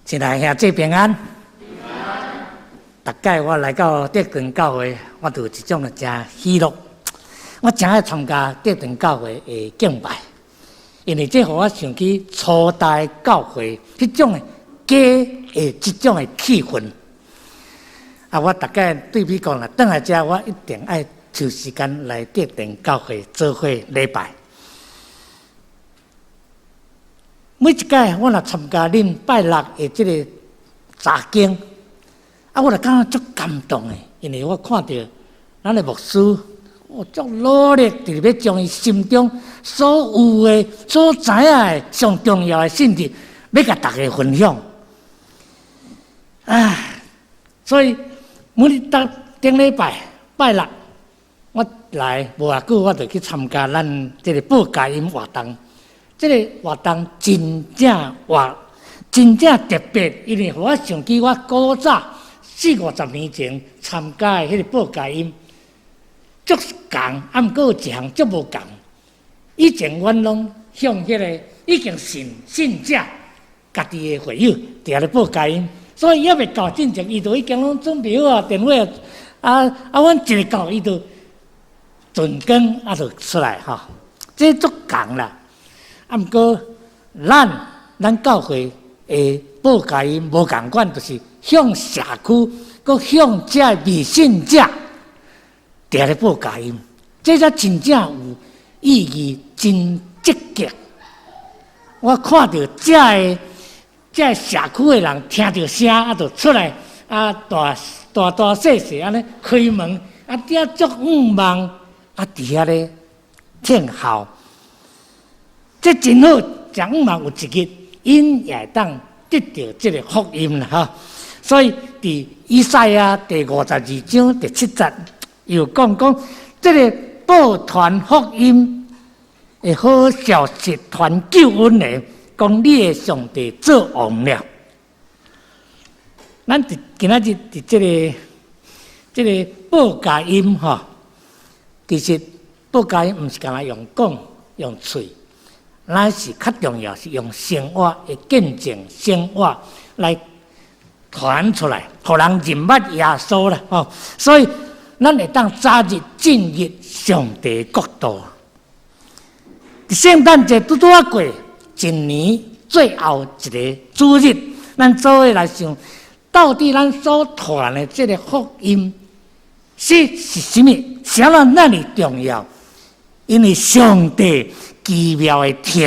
親愛兄弟平安。逐擺我來到德長教會，我就有一種的誠喜樂。我誠愛參加德長教會的敬拜，因為這予我想起初代教會彼種的家的這種的氣氛。啊，我逐擺對美國若轉來遮，我一定愛抽時間來德長教會做伙禮拜。每一擺我若參加恁拜六的這个查經，啊，我就感覺足感動的，因為我看著咱的牧師，哦，足努力，佇咧欲將伊心中所有的、所知影的上重要的信息，欲共大家分享。啊，所以每日逐頂禮拜拜六，我來無偌久，我就去參加咱這个報佳音活動。這个活動真正活，真正特別，因為予我想起我古早四五十年前參加的彼个報佳音，足仝，啊，毋過有一項足無仝。以前阮攏向彼个已經信信者家己的會友佇遐咧報佳音，所以猶未到進前，伊就已經攏準備好啊，電話啊啊，阮一個到，伊就準更啊，就出來吼，這足仝啦。啊，毋過咱咱教會的報佳音無仝款，就是向社區，閣向這未信者佇遐咧報佳音，這才真正有意義，真積極。我看著這个這个社區的人聽著聲啊，就出來啊，大大大細細按呢開門啊，佇遐足向望啊，佇遐咧聽候。這真好，誠向望有一日，𪜶也會當得著這个福音啦！吼，所以佇以賽亞第52章第七節，又講講這个報傳福音的好消息，傳救恩的，講你的上帝做王了。咱佇今仔日佇這个這个報佳音吼，其實報佳音毋是干焦用講用喙。咱是較重要，是用生活的見證，生活來傳出來，予人認捌耶穌啦！吼，所以咱會當早日進入上帝國度。聖誕節拄拄仔過，一年最後一个主日，咱做伙來想，到底咱所傳的這个福音是是啥物？啥物遮爾重要？因為上帝奇妙的疼，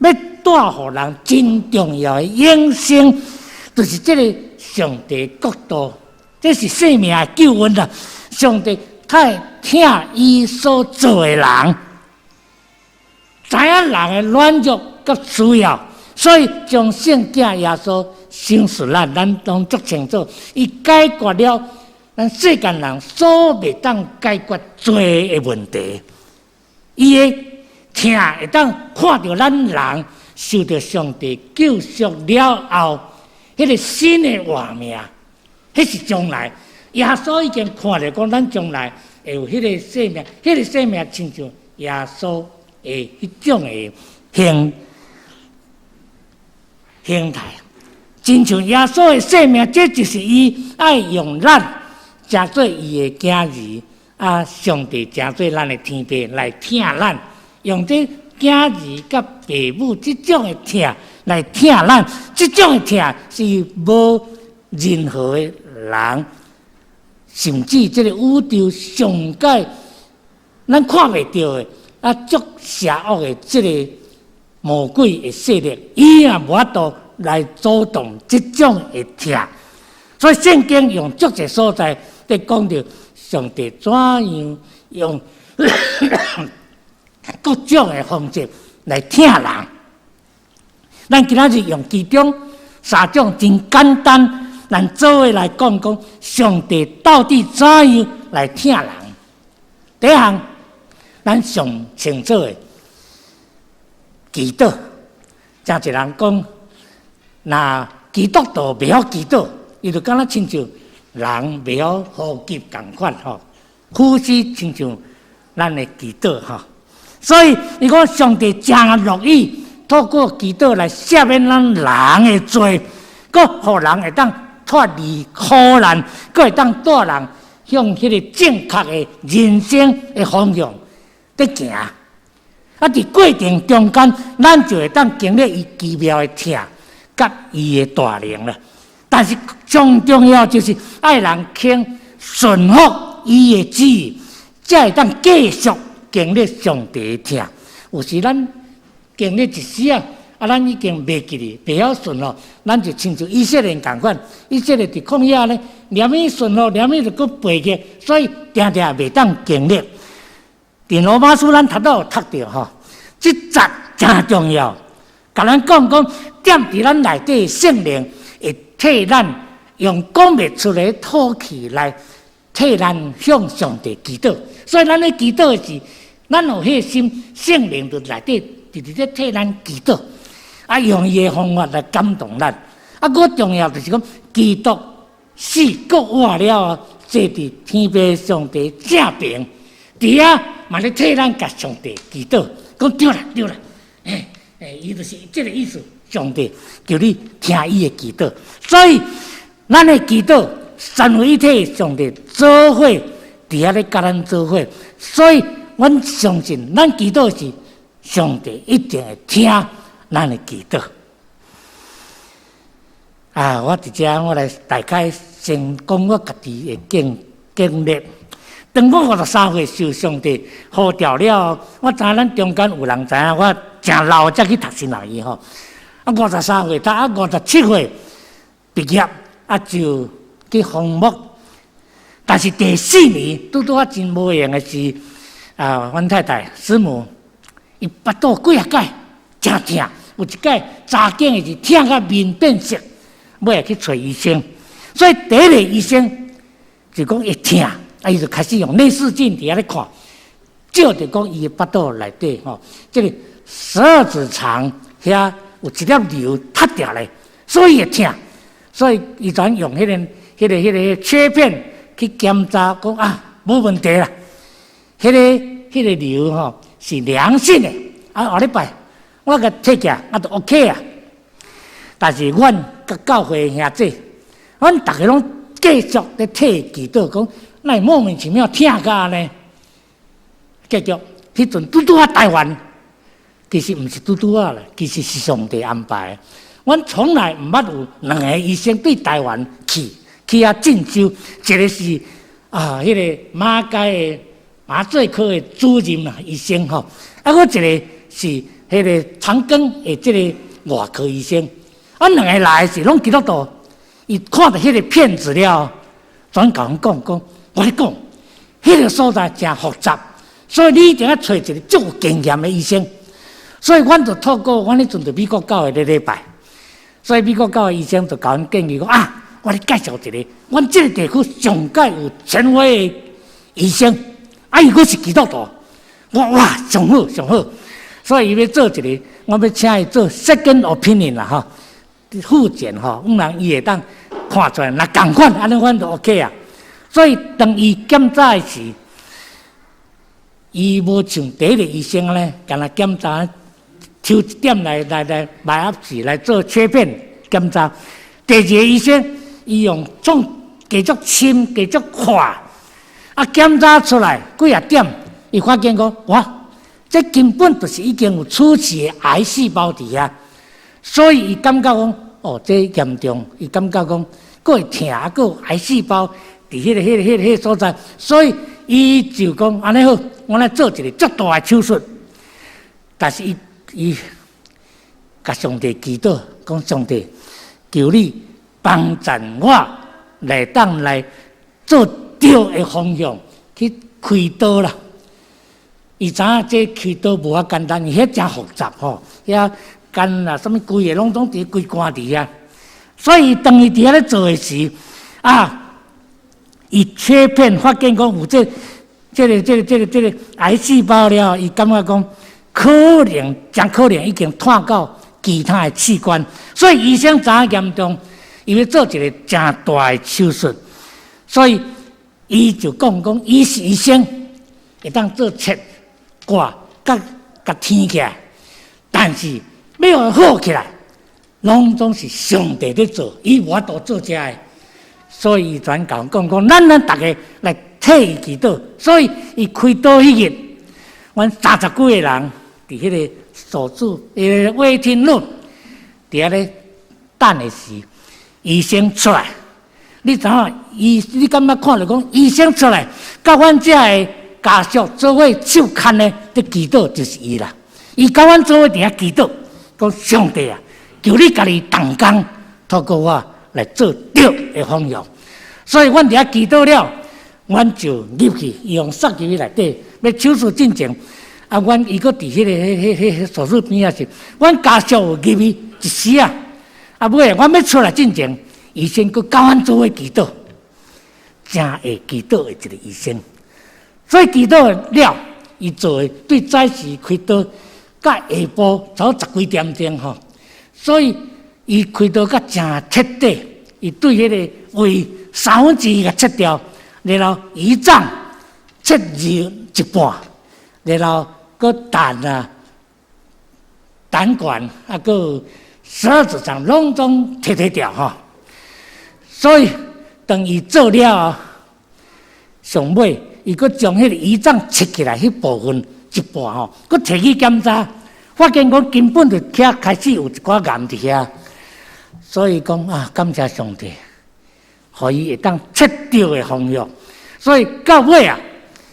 欲帶予人真重要的永生，就是這个上帝國度，這是生命的救恩啦。上帝太疼伊所造的人，知影人的軟弱佮需要，所以將聖子耶穌賞賜咱，咱攏足清楚，伊解決了咱世間人所袂當解決罪的問題。伊的疼會當看著咱人受著上帝救贖了後，彼个新的活命，彼是將來。耶穌已經看著講，咱將來會有彼个生命，彼个生命親像耶穌的彼種的形形態，親像耶穌的生命，這就是伊愛用咱成做伊的囝兒。啊！上帝成做咱的天父來疼咱，用這囝兒佮爸母這種的疼來疼咱，這種的疼是無任何的人，甚至這个宇宙上蓋咱看袂著的啊，足邪惡的這个魔鬼的勢力，伊也無法度來阻擋這種的疼。所以聖經用足濟所在佇講著。上帝怎樣用各種的方式來疼人？咱今仔日用其中三種真簡單，咱做伙來講講上帝到底怎樣來疼人？第一項，咱上清楚的祈禱，誠濟人講，若基督徒袂曉祈禱，伊就敢若親像人袂曉呼吸仝款吼，呼吸親像咱的祈禱吼，所以伊講上帝誠樂意透過祈禱來赦免咱人的罪，閣予人會當脫離苦難，閣會當帶人向彼个正確的人生的方向佇行。啊，佇過程中間，咱就會當經歷伊奇妙的疼，佮伊的大能啦。但是上重要就是愛人肯順服伊的旨意，才會當繼續經歷上帝的疼。有時咱經歷一時啊，啊，咱已經袂記得，袂曉順服，咱就親像以色列仝款，以色列佇曠野呢，連物順服，連物就閣背逆，所以定定袂當經歷。佇羅馬書咱頭拄有讀著吼，這節誠重要，共咱講講，踮佇咱內底聖靈會替咱用講袂出的吐氣來替咱向上帝祈禱。所以咱咧祈禱的時，咱有彼个心，聖靈就內底直直咧替咱祈禱，啊，用伊的方法來感動咱。啊，閣重要就是講，基督死閣活了後，坐佇天父上帝正爿，佇遐嘛咧替咱共上帝祈禱，講對啦對啦，欸欸，伊就是這个意思。上帝求你聽伊的祈禱，所以咱的祈禱三位一體上帝做伙佇遐咧共咱做伙，所以阮相信咱祈禱時，上帝一定會聽咱的祈禱。啊，我佇遮我來大概先講我家己的經經歷。當我53歲受上帝呼召了，我知影咱中間有人知影我誠老才去讀神學院吼。啊，53歲讀啊，57歲畢業，啊就去訪牧。但是第四年拄拄仔真無閒的時，啊，阮太太師母伊腹肚幾仔擺誠疼，有一擺早間的時疼甲面變色，尾仔去揣醫生。所以第一个醫生就講會疼。啊！伊就開始用內視鏡佇遐咧看，照著講伊的腹肚內底吼，這个十二指腸遐有一粒瘤塌掉咧，所以會疼。所以伊就用彼个切片去檢查，講啊，無問題啦。彼个瘤吼是良性的，啊，後禮拜我共提起來，啊，就 OK 啊。但是阮佮教會兄弟，阮逐个攏繼續咧替祈禱，講哪會莫名其妙疼甲按呢？結局彼陣拄拄仔台灣，其實毋是拄拄仔啦，其實是上帝安排。阮從來毋捌有兩个醫生對台灣去去遐進修，一个是啊，彼个馬偕的麻醉科的主任啦，醫生吼，啊，閣一个是彼个長庚的這个外科醫生。啊，兩个來的是攏基督徒，伊看著彼个片子了，轉共阮講講，我咧講，彼个所在誠複雜，所以你一定愛揣一个足有經驗的醫生。所以，阮就透過阮彼陣佇美國教會咧禮拜，所以美國教會醫生就共阮建議講啊，我咧介紹一个，阮這个地區上蓋有權威的醫生，啊，伊閣是基督徒，我哇，上好上好，所以伊欲做一个，我欲請伊做 second opinion 啦吼，複檢吼，予人伊會當看出來，若仝款，按呢阮就 OK 啊。所以當伊檢查的時，伊無像第一个醫生呢，干焦檢查抽一點來 biopsy 來做切片檢查。第二個醫生，伊用創繼續深、繼續闊，啊，檢查出來幾仔點，伊發現講，哇，這根本就是已經有初期的癌細胞佇遐，所以伊感覺講，哦，這嚴重，伊感覺講，閣會疼，閣有癌細胞佇彼个所在，所以伊就講，按呢好，我來做一個足大的手術。但是伊伊共上帝祈禱，講上帝，求你幫贊我來當來做對的方向去開刀啦。伊知影這開刀無遐簡單，伊彼誠複雜吼，遐肝啊，啥物規个攏總佇規關佇遐。所以當伊佇遐咧做的時，啊，伊切片發現講有這個癌細胞了，伊感覺講可能誠可能已經湠到其他的器官，所以醫生知影嚴重，伊欲做一個誠大的手術，所以伊就講講，伊是醫生，會當做切割，佮共填起來，但是欲予好起來，攏總是上帝咧做，伊無法度做這个，所以伊轉講講講，咱逐家來替伊祈禱。所以伊開刀彼日，阮三十幾个人佇彼个手術，彼個 waiting room，佇遐咧等的時，醫生出來，你知影？醫你感覺看著講醫生出來，佮阮遮个家屬做伙手牽的佇祈禱，就是伊啦。伊佮阮做伙佇遐祈禱，講上帝啊！求你家己動工，透過我來做對的方向。所以，阮佇遐祈禱了，阮就入去，伊予送入去內底，欲手術進前，啊，阮伊閣佇彼个、彼、彼、彼手術邊仔時，阮家屬有入去一時啊，啊，尾阮欲出來進前，醫生閣佮阮做伙祈禱，誠會祈禱的一个醫生。所以祈禱了，伊做的對早時開刀，到下晡差不多十幾點鐘吼。所以，伊開刀甲誠徹底，伊對彼个胃三分之二共切掉，然後胰臟切入一半，然後閣膽啊、膽管啊，閣十二指腸攏總切切掉吼。所以，當伊做了後，上尾伊閣將彼个胰臟切起來，彼部分一半吼，閣提去檢查。發現講根本就遐開始有一寡癌佇遐，所以講啊，感謝上帝，予伊會當切對的方向。所以到尾啊，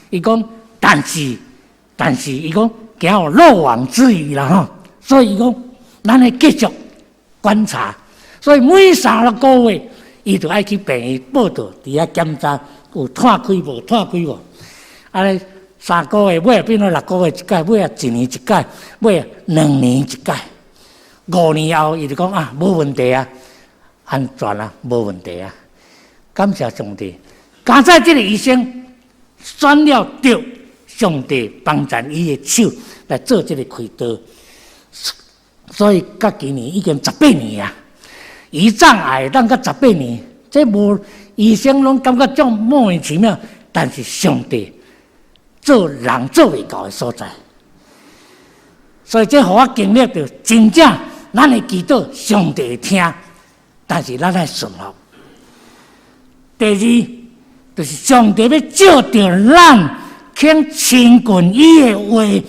伊講，但是伊講驚有漏網之魚啦吼，所以伊講，咱愛繼續觀察。所以每3個月，伊就愛去病院報到，佇遐檢查有湠開無，湠開無，按呢。3個月，尾仔變做6個月一擺，尾仔一年一擺，尾仔2年一擺。5年後，伊就講啊，無問題啊，安全啊，無問題啊。感謝上帝，剛才這个醫生選了對，上帝幫贊伊的手來做這个開刀，所以到今年已經十八年啊。胰臟癌當到十八年，這無醫生攏感覺足莫名其妙，但是上帝做人做袂到的所在，所以這予我經歷著真正咱的祈禱，上帝會聽，但是咱愛順服。第二，就是上帝欲藉著咱肯親近伊的話，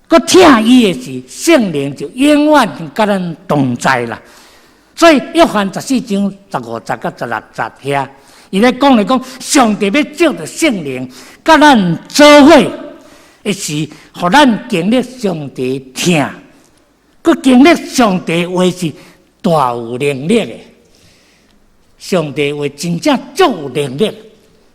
閣聽伊的時，聖靈就永遠佮咱同在啦。所以約翰14章15節佮16節遐，伊咧講咧講，上帝欲藉著聖靈，佮咱做伙的時，予咱經歷上帝疼，閣經歷上帝話是大有能力的。上帝話真正足有能力，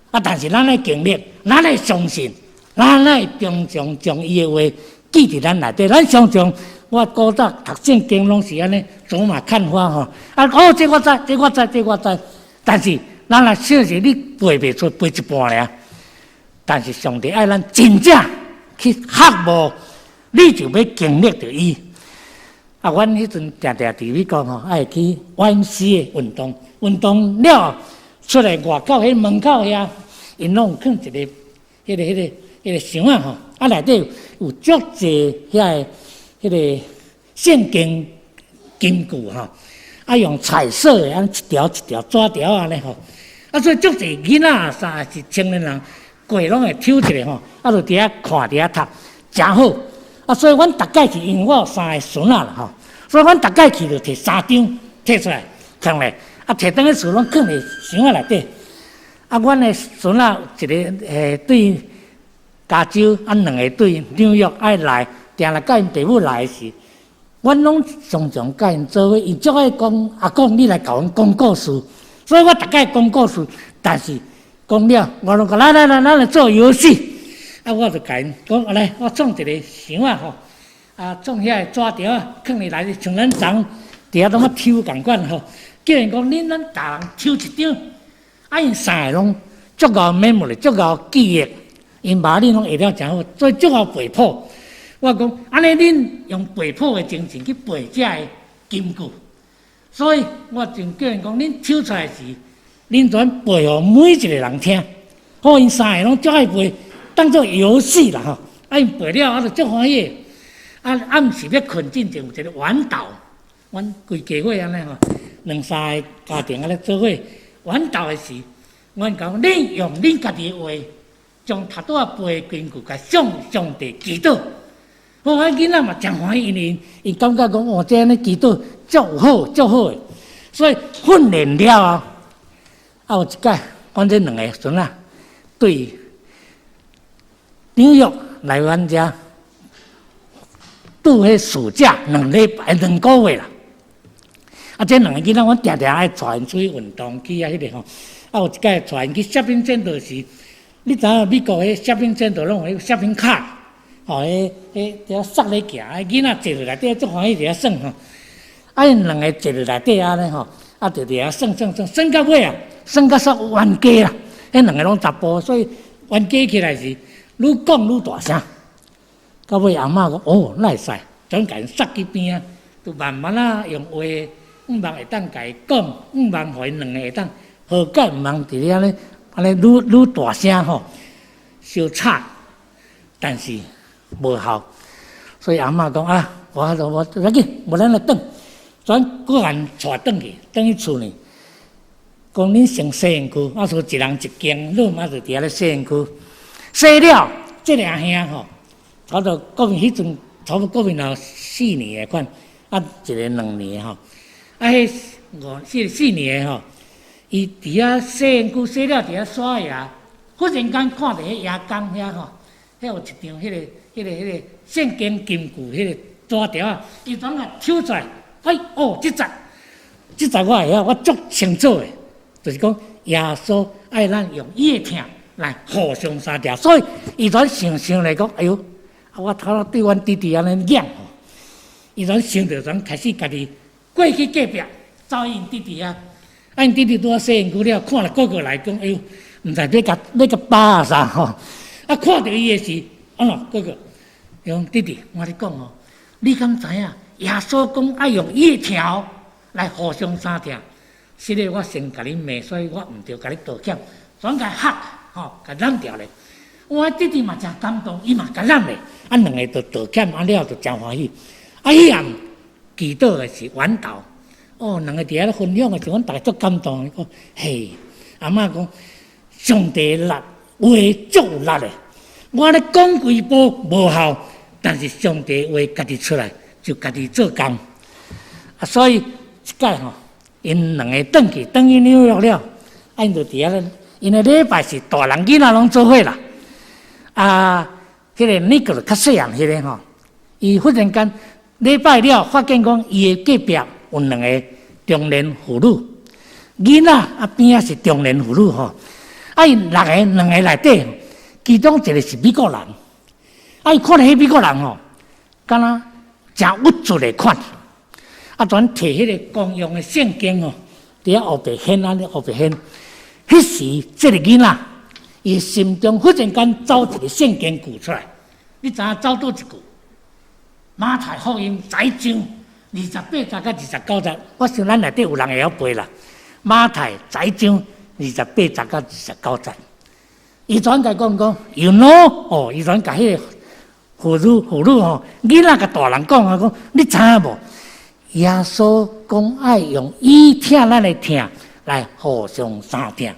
啊！但是咱愛經歷，咱愛相信，咱愛常常將伊的話記佇咱內底。咱常常，我古早讀聖經攏是按呢，走馬看花吼。啊，哦，這我知，這我知，這我知，但是咱若小時你背袂出，背一半爾。但是上帝愛咱真正去渴慕，你就欲經歷著伊。啊，阮彼陣定定佇美國吼，愛去 YMCA 運動，運動了出來外口彼門口遐，𪜶攏有囥一个、彼个、彼个、彼个箱仔吼，啊內底有足濟遐个、彼个聖經金句吼，啊用彩色的，按呢一條一條紙條按呢吼，啊所以足濟囡仔啥是青年人過攏會抽一个吼，啊就佇遐看佇遐讀，誠好。啊，所以阮逐擺去，因為我有三个孫仔啦吼，所以阮逐擺去就提三張提出來，囥咧，啊，提轉去厝攏囥佇箱仔內底。啊，阮的孫仔一个對加州，啊兩个對紐約愛來，定來佮𪜶爸母來時，阮攏常常佮𪜶做伙，伊足愛講阿公，你來共阮講故事。所以我逐擺講故事，但是講了，我攏講來來來，咱來做遊戲。啊，我就共𪜶講，來，我創一个箱仔吼，啊，創遐个紙條仔，囥佇內底，像咱昨佇遐當咧抽仝款吼，叫𪜶講，恁咱逐人抽一張，啊，𪜶三个攏足𠢕 memory，足𠢕記憶，𪜶媽恁攏會了誠好，所以足𠢕背譜。我講，按呢恁用背譜的精神去背這个金句，所以我就叫𪜶講，恁抽出來時，恁就按背予每一个人聽，好，𪜶三个攏足愛背。當做遊戲啦吼，啊𪜶背了啊就足歡喜。啊，暗時欲睏進前有一个晚禱，阮規家伙按呢吼，兩三個家庭按呢做伙阮兜的時，阮講恁用恁家己的話，將頭拄仔背的經句共向上帝祈禱。我阮囡仔嘛誠歡喜，因為𪜶感覺講哦，這按呢祈禱足有好，足好的。所以訓練了後，啊有一擺，阮這兩个孫仔對紐約來阮遮度彼暑假2禮拜2個月啦。啊，這兩个囡仔，阮定定愛帶𪜶出去運動去啊，彼个吼。啊，有一擺帶𪜶去 shopping center 時，你知影美國彼 shopping center 攏有彼 shopping cart，吼，彼彼佇遐捒咧行，囡仔坐落內底足歡喜佇遐耍吼。啊，𪜶兩个坐落內底按呢吼，啊，就佇遐耍耍耍，耍到尾啊，耍到煞冤家啦。彼兩个攏查埔，所以冤家起來是愈講愈大聲。到尾阿嬤講：哦，哪會使？轉共𪜶捒去邊仔，就慢慢仔用話，向望會當共伊講，向望予𪜶兩个會當和解，毋通佇咧按呢按呢愈愈大聲吼，相吵，但是無效。所以阿嬤講啊，我我無要緊，無咱來轉，轉閣共帶轉去，轉去厝呢。講恁先洗身軀，啊，說一人一間，你嘛就佇遐咧洗身軀。洗了，這个阿兄吼，差不多國民彼陣，差不多國民有4年的款，啊，一个2年吼，啊，彼五四四年的吼，伊佇遐洗身軀洗了，佇遐刷牙，忽然間看著彼牙缸遐吼，遐有一張彼个、彼个、彼个聖經金句，彼个紙條仔，伊轉共抽出來，哎，哦，這節，這節我會曉，我足清楚的，就是講耶穌愛咱用伊的疼來互相相疼，所以伊轉想想來講，哎喲，啊，我頭拄對阮弟弟按呢硬吼，伊轉想著轉開始家己過去隔壁走去𪜶弟弟遐，啊，𪜶弟弟拄仔洗身軀了，看了哥哥來講，哎喲，毋知欲共欲共巴啊啥吼，啊，看著伊的時，按怎哥哥，伊講弟弟，我共你講哦，你敢知影耶穌講愛用伊的疼來互相相疼？實咧，我先共你罵，所以我毋著共你道歉，轉共 hug 吼，共攬牢咧。我弟弟嘛誠感動，伊嘛共攬咧，啊，兩个就道歉，啊了就誠歡喜。啊，彼暗祈禱的是阮兜，哦，兩个佇遐咧分享的時，阮逐家足感動的，講嘿，阿嬤講上帝力話足有力的，我咧講幾步無效，但是上帝話家己出來就家己做工。啊，所以這擺吼，𪜶兩个轉去，轉去紐約了，啊，𪜶就佇遐咧，因為禮拜是大人囡仔攏做伙啦。啊，彼个尼克較細漢彼个吼，伊忽然間禮拜了，發現講伊的隔壁有兩个中年婦女，囡仔啊邊仔是中年婦女吼，啊𪜶六个兩个內底，其中一个是美國人，啊伊看著彼美國人吼，敢若誠鬱卒的款，啊轉提彼个公用的聖經吼，佇遐烏白掀按呢烏白掀，彼時這个囡仔，伊心中忽然間走一个聖經句出來，你知影走佗一句？馬太福音十一章28節到29節，我想咱內底有人會曉背啦。馬太十一章28節到29節，伊轉共講講，You know，哦，伊轉共彼个婦女吼，囡仔共大人講啊，講你知影無？耶穌講愛用伊疼咱的疼來互相相疼，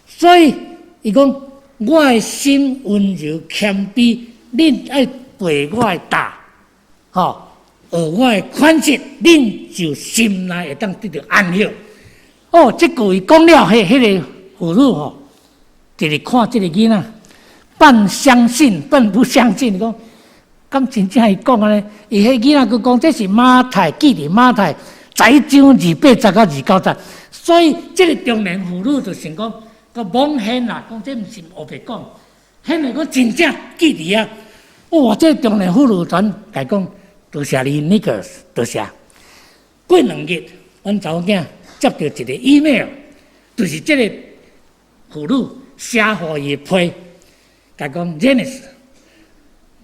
所以伊講我的心溫柔謙卑，恁愛背我的擔，吼，學我的款式，恁就心內會當得著安息。哦，這句伊講了，彼個婦女吼，直直看這个囡仔，半相信半不相信，講敢真正伊講按呢？伊彼囡仔閣講，這是馬太記佇馬太十一章28節到29節，所以這个中年婦女就想講，閣罔現啦，講這毋是烏白講，現來講真正記佇遐。哇！這個中年婦女轉共講，多謝你，尼克，多謝。過2日，阮查某囝接著一个 email，就是這个婦女寫予伊的批，共講 Janice，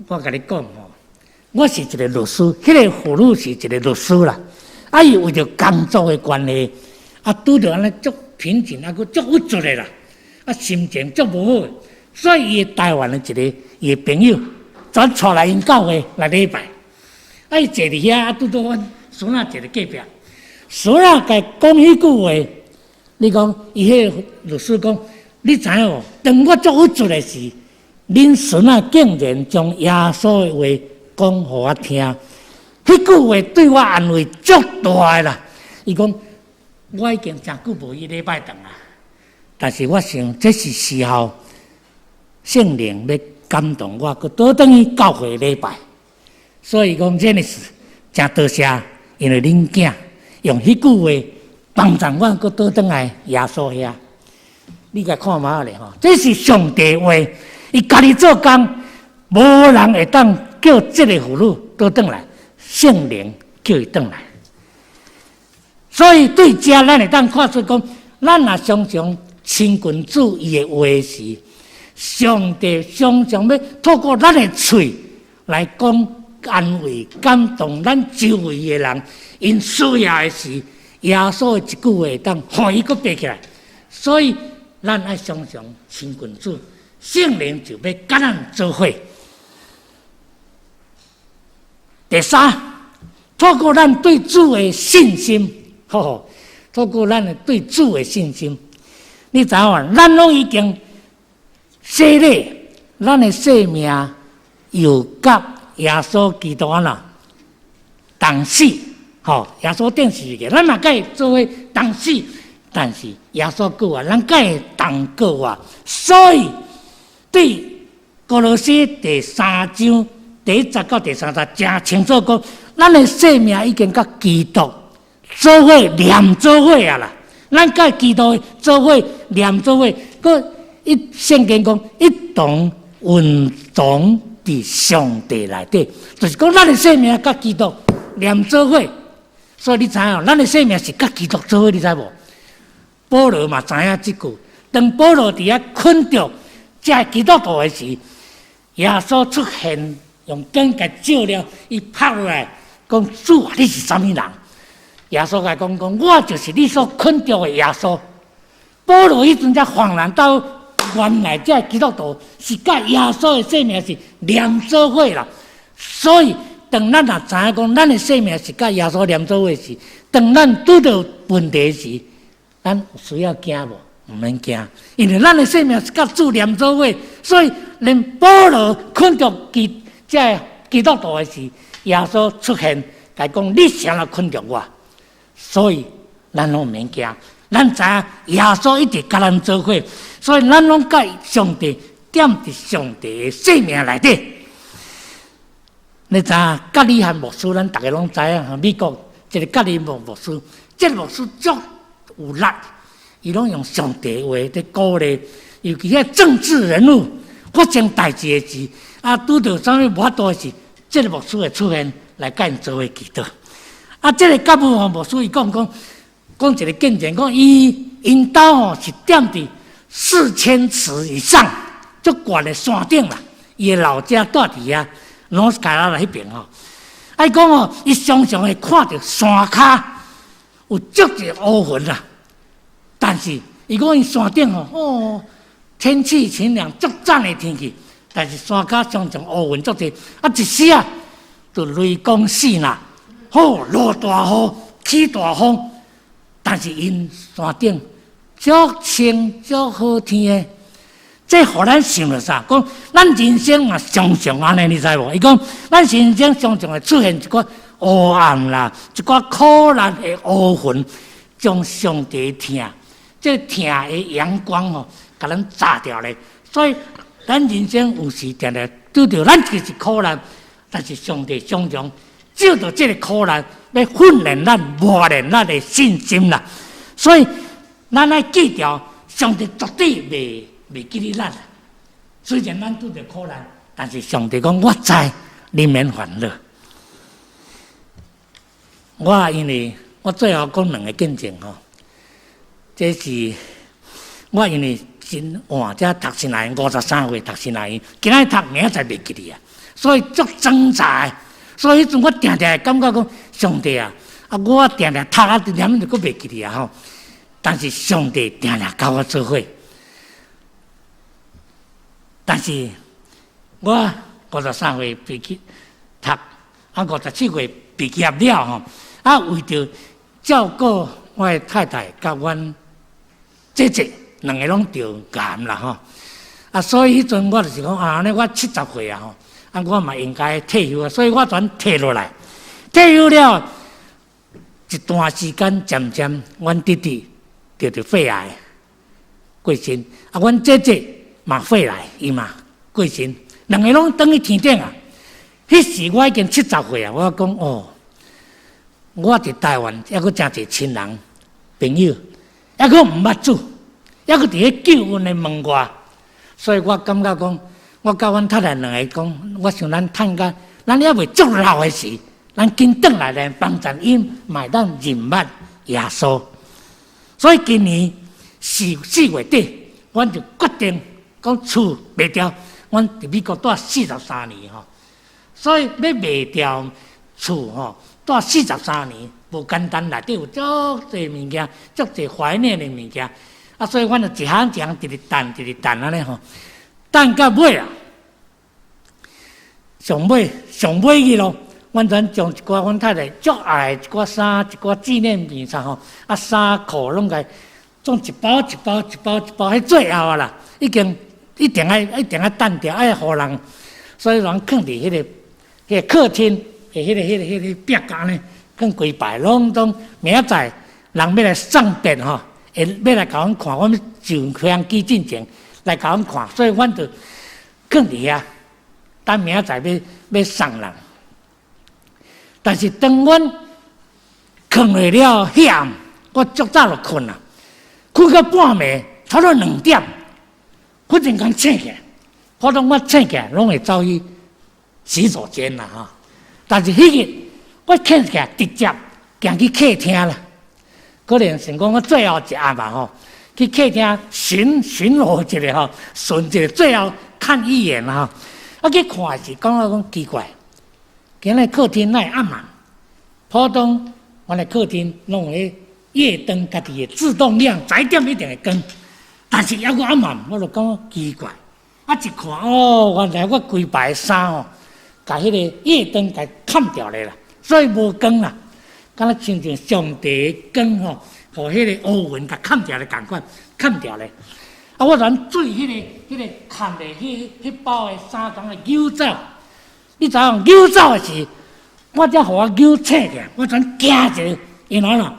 我共你講吼，我是一个律師，彼个婦女是一个律師啦。啊，伊為著工作的關係，啊，拄著按呢足貧窮，啊，閣足鬱卒的啦，啊，心情足無好的，所以伊台灣的一个伊的朋友，轉帶來𪜶教會來禮拜，啊，伊坐佇遐，啊，拄拄阮孫仔坐佇隔壁，孫仔共講彼句話，你講伊彼个律師講，你知影無？當我足鬱卒的時，恁孫仔竟然將耶穌的話講予我聽，彼句話對我安慰足大的啦。伊講我已經誠久無去禮拜堂啊，但是我想這是時候，聖靈欲感動我，閣倒轉去教會禮拜。所以講真的是誠多謝，因為恁囝用彼句話幫助我，閣倒轉來耶穌遐。你共看覓咧吼？這是上帝話，伊家己做工，無人會當叫這個婦女倒轉來，聖靈叫伊轉來。所以對這咱會當看出講，咱若常常親近主伊的話時，上帝常常欲透過咱的喙來講安慰、感動咱周圍的人，𪜶需要的時，耶穌的一句話會當予伊閣爬起來。所以咱愛常常親近主，聖靈就欲佮咱做伙。第三，透過咱對主的信心，吼吼，透過咱的對主的信心，你知影無？咱攏已經洗禮，咱的性命又佮耶穌基督按怎同死，吼，耶穌釘十字架，咱嘛佮伊做伙同死，但是耶穌復活，咱佮伊同復活，所以對歌羅西第三章第一節到第三節，誠清楚講，咱的性命已經佮基督做伙連做伙啊啦，咱佮基督做伙連做伙，閣一聖經講一同隱藏佇上帝內底，就是講咱的性命佮基督連做伙，所以你知影，咱的性命是佮基督做伙，你知無？保羅嘛知影這句，當保羅佇遐困著這基督徒的時，耶穌出現，用光共照了，伊拍落來，講主啊，你是啥物人？耶穌共伊講講，我就是你所困著的耶穌。保羅彼陣才恍然大悟，原來這基督徒是佮耶穌的性命是連做伙啦。所以，當咱若知影講，咱的性命是佮耶穌連做伙時，當咱拄著問題時，咱有需要驚無？毋免驚，因為咱的性命是佮主連做伙，所以連保羅困著基這基督徒的時，耶穌出現，共伊講：你啥人困著我？所以咱攏毋免驚，咱知影耶穌一直佮咱做伙，所以咱攏佮上帝踮佇上帝的性命內底。你知影葛理翰牧師，咱逐家攏知影，美國一个葛理翰牧師，這個牧師足有力，伊攏用上帝話佇鼓勵，尤其彼政治人物發生代誌的時，啊，拄著啥物無法度的時，這個牧師會出現來佮𪜶做伙祈禱。啊，這個葛理翰牧師伊講講講一個見證，講伊𪜶兜吼是踮佇4000尺以上足懸的山頂啦，伊的老家蹛佇遐，North Carolina 彼爿吼。啊，伊講吼，伊常常會看著山跤有足濟烏雲啦，但是伊講伊山頂吼，哦，天氣晴朗，足讚的天氣，但是山跤常常烏雲足濟，啊，一時啊，就雷公四啦，好落大雨，起大風，但是𪜶山頂足晴足好天的，這予咱想著啥？講咱人生嘛常常按呢，你知無？伊講咱人生常常會出現一寡烏暗啦，一寡苦難的烏雲，將上帝疼，這疼的陽光吼，共咱遮著咧。所以咱人生有時定定拄著咱其實苦難，但是上帝常常藉著這个苦難，欲訓練咱、磨練咱的信心啦。所以咱愛記著，上帝絕對袂記得咱。雖然咱拄著苦難，但是上帝講我知，你免煩惱。我因為我最後講兩个見證吼，這是我因為真晚才讀神學院，53歲讀神學院，今仔讀明仔載袂記得啊，所以足掙扎。所以彼陣我定定會感覺講，上帝啊，啊我定定讀啊，連就閣袂記得啊吼。但是上帝定定佮我做伙。但是我53歲畢業讀，啊57歲畢業了吼，啊，為著照顧我的太太佮阮姐姐，兩个攏著癌啦吼。啊，所以彼陣我就是講啊，按呢我70歲啊吼，啊，我嘛應該退休啊，所以我轉退落來。退休了一段時間，漸漸阮弟弟著著肺癌過身，啊，阮姐姐嘛肺癌，伊嘛過身，兩个攏轉去天頂啊。彼時我已經七十歲啊，我講哦，我佇台灣猶閣誠濟親人朋友，猶閣毋捌主，猶閣佇咧救恩的門外，所以我感覺講，我佮阮太太兩个講，我想咱趁甲咱猶未足老的時，咱緊轉來來幫贊𪜶，嘛會當認捌耶穌。所以今年4月底，阮就決定講厝賣掉，阮佇美國蹛43年吼，所以欲賣掉厝吼，蹛四十三年無簡單，內底有足濟物件，足濟懷念的物件。啊，所以阮就一項一項直直等，直直等按呢吼，等到尾啊，上尾上尾去咯。阮陣將一寡阮太太足愛一寡衫、一寡紀念品啥吼，啊衫褲攏共裝一包一包一包一包，彼最後啊啦，已經一定愛一定愛擲掉，愛予人，所以人囥佇彼個客廳的彼個壁角呢，囥規排攏總明仔載人欲來送別吼，會欲來共阮看，阮上飛機進前來共阮看，所以阮就囥佇遐，等明仔載欲送人。但是當阮囥落了彼暗，我足早就睏啦，睏到半暝，差不多2點，忽然間醒起來，普通我醒起來攏會走去洗手間啦吼。但是彼日我醒起來直接行去客廳啦，可能想講我最後一暗吧吼，去客廳巡巡邏一下吼，巡一下最後看一眼啦吼。啊去看時，感覺講奇怪。今日客廳哪會暗暗？普通阮的客廳攏有彼夜燈，家己會自動亮，11點一定會關。但是猶閣暗暗，我就感覺奇怪。啊，一看哦，原來我規排衫吼，共彼个夜燈共崁著咧啦，所以無光啦。敢若親像上帝的光吼，予彼个烏雲共崁著咧仝款，崁著咧。啊，我連對彼个崁的彼包的衫共伊扭走。你知影扭走的時，我才予我扭醒起來，我才驚一下，因為怎？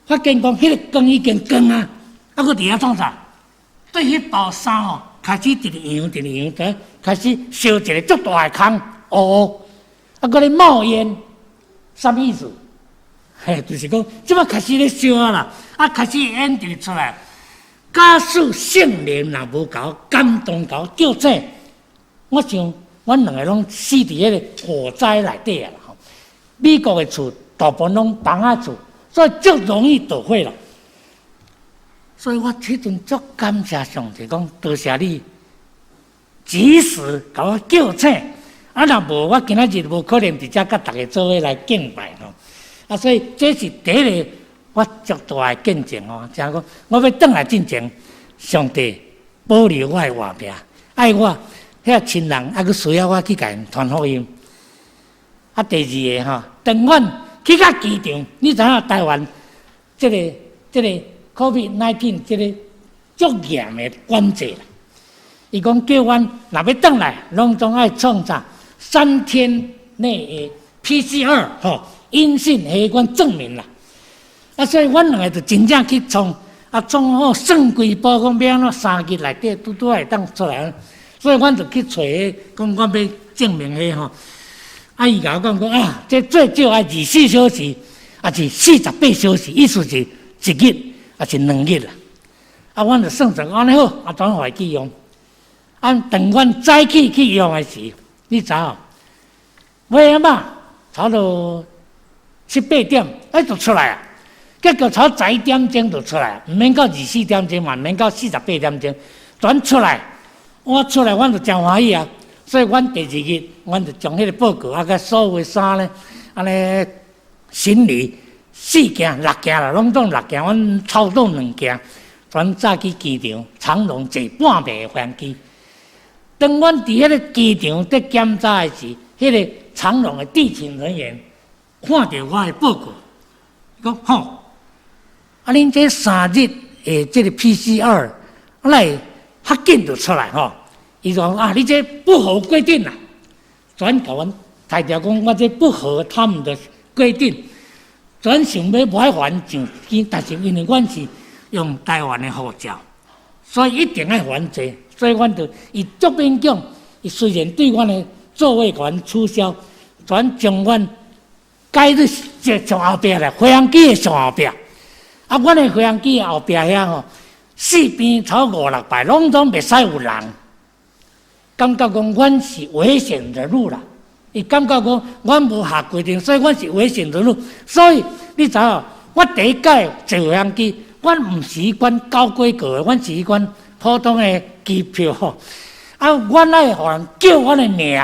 發現講彼个光已經光啊，啊，閣佇遐創啥？對彼包衫吼，開始直直揚，直直揚，開始燒一个足大的空，烏，啊，閣咧冒煙，啥物意思？嘿，就是講，這擺開始咧燒啊啦，啊，開始煙直直出來。假使聖靈若無共我感動，共我叫醒，我想。阮兩个攏死佇彼个火災內底啊！吼，美國的厝大部分攏房仔厝，所以足容易著火啦。所以我彼陣足感謝上帝，講多謝你及時共我叫醒。啊，若無我今仔日無可能佇遮佮逐家做伙來敬拜吼。啊，所以這是第一个我足大的見證吼，就講我欲轉來進前，上帝保留我的活命，愛我。遐親人猶閣需要我去共𪜶傳福音。啊，第二个吼，當阮去到機場，你知影台灣這個 COVID-19 這个足嚴的管制啦。伊講叫阮若欲轉來，攏總愛創啥3天內的 PCR 吼陰性核酸證明啦。啊，所以阮兩个就真正去創，啊，創好算規步，講欲按怎3日內底拄拄會當出來。所以阮就去揣彼，講阮欲證明彼吼。啊，伊共我講講啊，這最少愛24小時，抑是48小時，意思是一日，抑是2日啦。啊，阮就算算按呢好，啊，轉予伊去用。啊，當阮早起去用的時，你知影？尾仔嘛，差不多七八點，哎，就出來啊。結果差11點鐘就出來，毋免到24點鐘嘛，毋免到48點鐘，轉出來。我出來，阮就誠歡喜啊！所以，阮第二日，阮就將彼个報告啊，佮所有的衫咧，按呢行李四件、六件啦，攏總六件，阮操作兩件，阮早去機場，長榮坐半暝的飛機。當阮佇彼个機場佇檢查的時，彼个長榮的地勤人員看著我的報告，伊講吼，啊恁這3日的這个 PCR，哪會較緊就出來吼？伊講啊，你這不合規定啦，轉共阮台調講，我這不合他們的規定，轉想欲無愛予阮上機，但是因為阮是用台灣的護照，所以一定愛予阮坐，所以阮就伊足勉強，伊雖然對阮的座位共阮取消，轉將阮改去上後壁來，飛行機的上後壁。啊，阮的飛行機後壁遐吼，四邊頭五六排攏總袂使有人，感覺講阮是危險人物啦。伊感覺講阮無合規定，所以阮是危險人物。所以你知影，我第一擺坐飛行機，阮毋是彼款高規格的，阮是彼款普通的機票吼。啊，阮愛予人叫阮的名，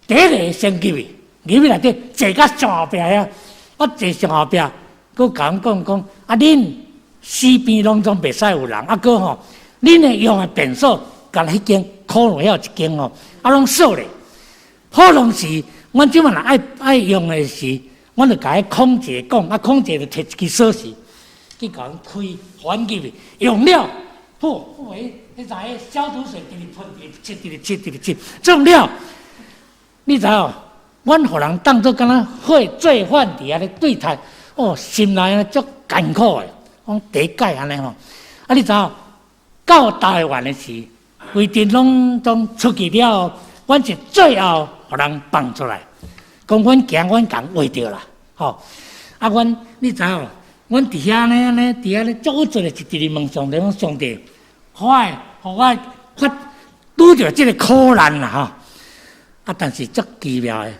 第一个先入去，入去內底坐甲上後壁遐，我坐上後壁，閣共阮講講，啊，恁四邊攏總袂使有人，啊，閣吼，恁的用的便所，干焦彼間可能遐有一間吼，啊，攏鎖咧。普通時，阮這擺若愛愛用的時，阮就共彼空姐講，啊，空姐就提一支鎖匙去共阮開，予阮入去，用了，噗，彼彼知影消毒水直直噴，直直直直直直用了，你知影？阮予人當做敢若伙罪犯佇遐咧對待，哦，心內足艱苦的，講第一擺按呢吼。啊，你知影？到台灣的時，規定攏總出去了後，阮是最後予人放出來，講阮驚阮共穢著啦，吼！啊，阮你知影？阮佇遐呢呢，佇遐咧足鬱卒的，一直直問上帝講上帝，予我予我發拄著這个苦難啦吼！啊，但是足奇妙的，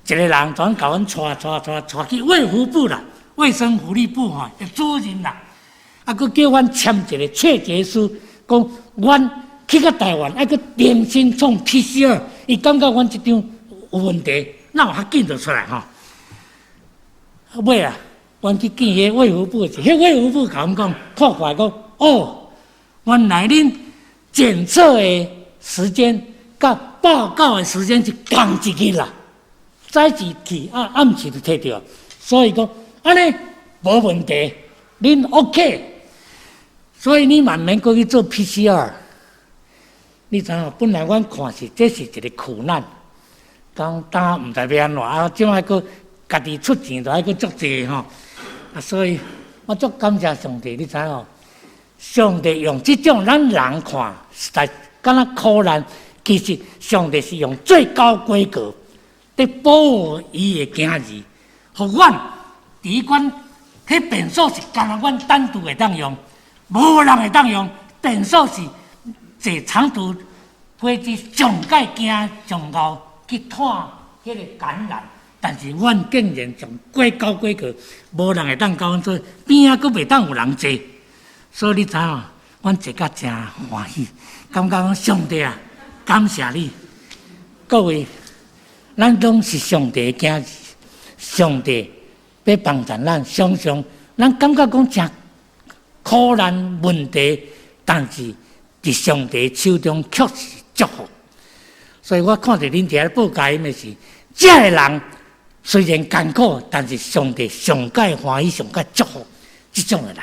一个人專共阮帶帶帶帶去衛福部啦，衛生福利部吼的主任啦，啊，閣叫阮簽一个切結書，講阮去到台灣愛閣重新創 PCR，伊感覺阮這張有問題，哪有較緊就出來吼？尾啊，阮去見彼个衛福部時，彼衛福部共阮講，看看講，哦，原來恁檢測的時間佮報告的時間是仝一日啦，早時去啊，暗時就提著，所以講按呢無問題，恁 OK，所以你嘛毋免閣去做 PCR。你知影？本來阮看是這是一个苦難，講當毋知欲按怎啊，這擺閣家己出錢都愛閣足濟吼，啊，所以我足感謝上帝，你知影？上帝用這種咱人看實在敢若苦難，其實上帝是用最高規格佇保護伊的囝兒，予阮佇彼款彼便所是干焦阮單獨會當用，無人會當用，便所是坐長途飛機上蓋驚上後去傳彼个感染，但是阮竟然上規高規格，無人會當共阮坐，邊仔閣袂當有人坐，所以你知影，阮坐甲誠歡喜，感覺講上帝啊，感謝你，各位，咱攏是上帝的囝兒，上帝欲幫助咱，常常咱感覺講誠苦難問題，但是佇上帝手中卻是祝福。所以我看著恁佇遐報佳音的時，這个人雖然艱苦，但是上帝上蓋歡喜、上蓋祝福這種的人。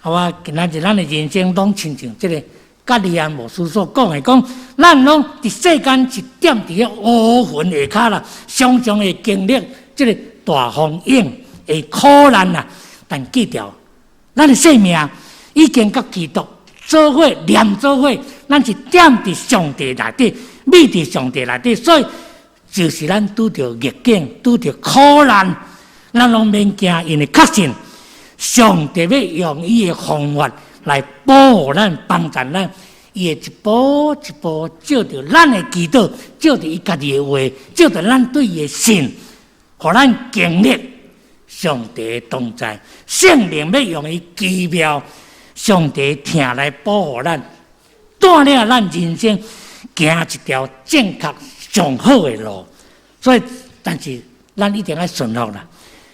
啊，我今仔日咱的人生攏親像這个甲利安牧師所講的，講咱攏佇世間是踮佇個烏雲下跤啦，常常會經歷這个大風湧的苦難啦。但記著，咱的生命已經佮基督做伙連做伙，咱是踮佇上帝內底，覕佇上帝內底，所以就是咱拄著逆境、拄著苦難，咱攏免驚，因為確信上帝欲用伊的方法來保護咱、幫助咱，伊會一步一步照著咱的祈禱，照著伊家己的話，照著咱對伊的信，予咱經歷上帝的同在。聖靈欲用伊奇妙上帝疼來保護咱，帶領咱人生行一條正確上好的路。所以，但是咱一定愛順服啦，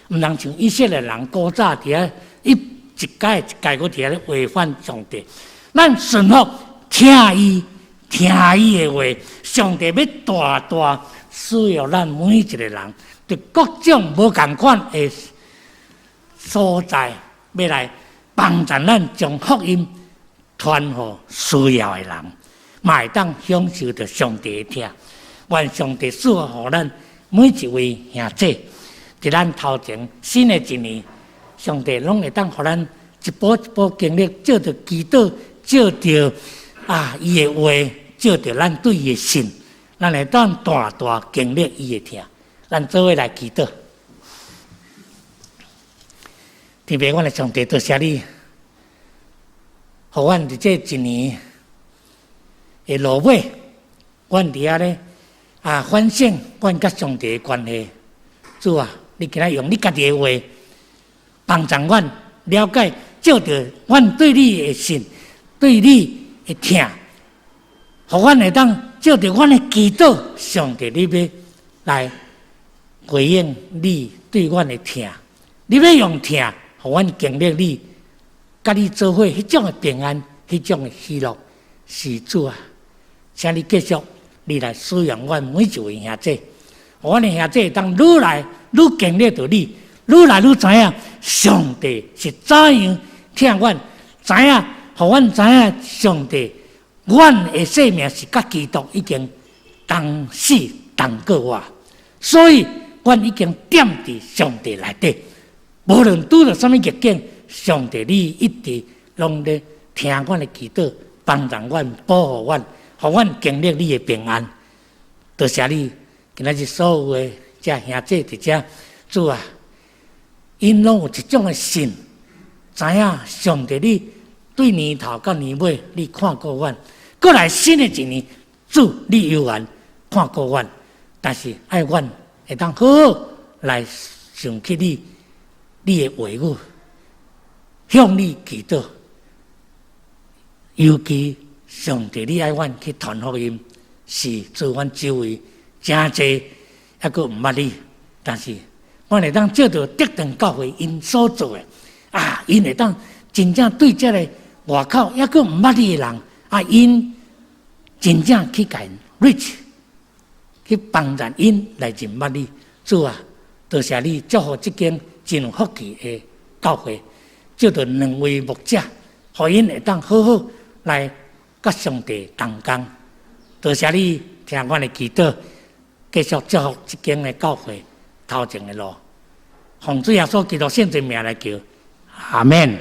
毋通像以色列人古早佇遐一一擺一擺閣佇遐咧違反上帝。咱順服聽伊聽伊的話，上帝欲大大使用咱每一个人，佇各種無仝款的所在，欲來幫助咱將福音傳予需要的人，嘛會當享受著上帝的疼。願上帝賜福予咱每一位兄弟，佇咱頭前新的一年，上帝攏會當予咱一步一步經歷，藉著祈禱，藉著伊的話，藉著咱對伊的信，咱會當大大經歷伊的疼。咱做伙來祈禱。天父，阮的上帝，多謝你，予阮佇這一年的落尾，阮佇遐咧反省阮佮上帝的關係。主啊，你今仔用你家己的話幫助阮了解，藉著阮對你的信，對你的疼，予阮會當藉著阮的祈禱，上帝你欲來回應你對阮的疼，你欲用疼，予阮經歷你，佮你做伙彼種的平安，彼種的喜樂，是主啊！請你繼續，你來使用阮每一位兄弟，予阮的兄弟會當愈來愈經歷著你，愈來愈知影上帝是怎樣疼阮，知影，予阮知影上帝，阮的生命是佮基督已經同死同過活，所以阮已經踮佇上帝內底。無論拄著啥物逆境，上帝你一直攏咧聽阮的祈禱，幫助阮，保護阮，予阮經歷你的平安。多謝你，今仔日所有的遮兄弟佇遮，主啊，𪜶攏有一種的信，知影上帝你對年頭到年尾，你看顧阮，閣來新的一年，主你猶原看顧阮，但是愛阮會當好好來想起你。你的話語，向你祈禱，尤其上帝，你愛阮去傳福音，是做阮周圍誠濟猶閣毋捌你，但是阮會當藉著德堂教會𪜶所做的，𪜶會當真正對這个外口猶閣毋捌你的人，𪜶真正去共 reach，去幫助𪜶來認捌你。主啊，多謝你祝福這間真有福氣的教會，藉著兩位牧者，予𪜶會當好好來佮上帝同工。多謝你聽阮的祈禱，繼續祝福這間的教會頭前的路。奉主耶穌基督聖潔名來求，阿門。